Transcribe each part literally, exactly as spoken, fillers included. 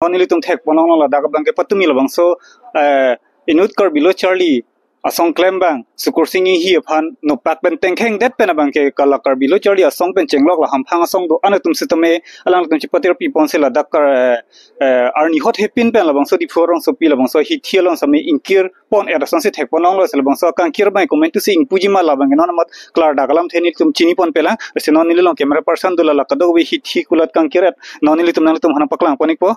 Non nelitum thekponlonglo ladak abangke patumi labangso, eh, inut Karbi Lo Charli Asong klembang Sukursing Enghi aphan nopak pen tengkhengdet pen abangke kala Karbi Lo Charli Asong pen chenglok la hamphang asong do-an atum sitame alangtum chipatir piponsi ladak kar, eh, eh, arni hot hepin pen labangso Diphu rongsopi labangso hithi along sitame ingkir pon-et asonsi thekponlonglo, si labangso akangkir abang komantusi ingpuji ma labangke non amat klardak alamthe nelitum chiniponpelang. Si non neli along camera person do, la la kadokave hithi kulat kangkir-et non nelitum nanglitum aphan paklangpon-ikpo.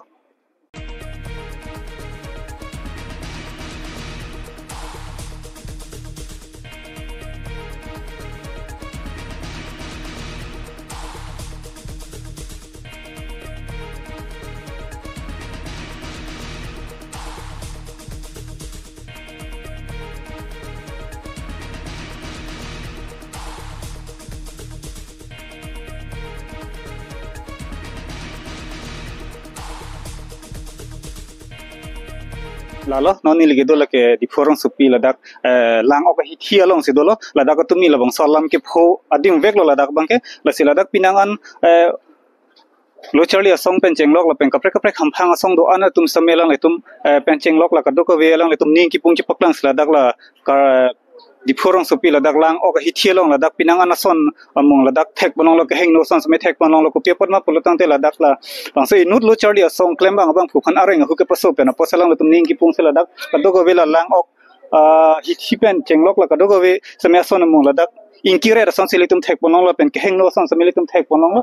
Lalo non neli kedo lake Diphu rongsopi ladak, eh, Lang-ok ahithi alongsi dolo, ladak patumi labangso alam kepho adim veklo ladak abangke. Lasi ladak pinangan, eh, Lo Charli Asong pen chenglok lapen kaprek kaprek hamphang asong do-an atum sitame alanglitum, eh, pen chenglok la kadokave alanglitum ning kipung chipaklangsi ladak la ka Diphu rongsopi ladak Lang-ok ahithi along ladak pinangan ason amung ladak thekponlonglo, kehingno ason sitame thekponlonglo. Kopi apot ma pulotangte ladak labangso inut Lo Charli Asong klembang abangphu aphan areng ahu kepaso pen apotsi alanglitum ning kipungsi ladak kadokave la Lang-ok, ah, hithi pen chenglok la kadokave sitame ason amung ladak ingkir-et asonsi ilitum thekponlonglo lapen kehingno ason sitame ilitum thekponlonglo.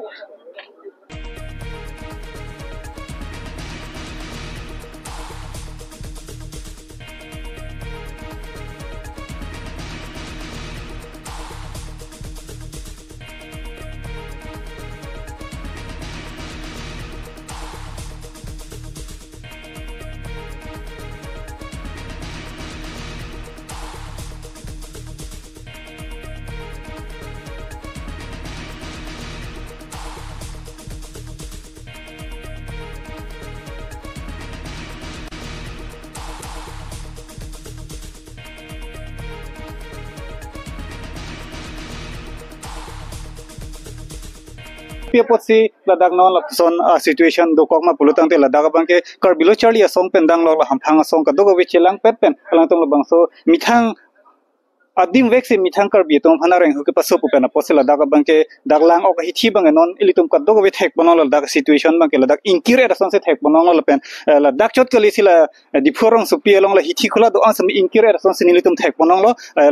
Kopi apotsi ladak non lapuson, ah, situation dokok ma pulotangte ladak abangke Karbi Lo Charli Asong pen danglok la hamphang asong kadokave chelangpet pen alangtum labangso methang adim veksi methang Karbi atum aphan areng ahu kepaso pu pen apotsi ladak abangke dak Lang-ok ahithi abangke non ilitum kadokave thekponlonglo, ladak situation abangke ladak ingkir-et asonsi thekponlonglo lapen, eh, ladak chot kalisi la, eh, Diphu rongsopi along la hithi kulat do-an sitame ingkir-et asonsi nelitum thekponlonglo, eh,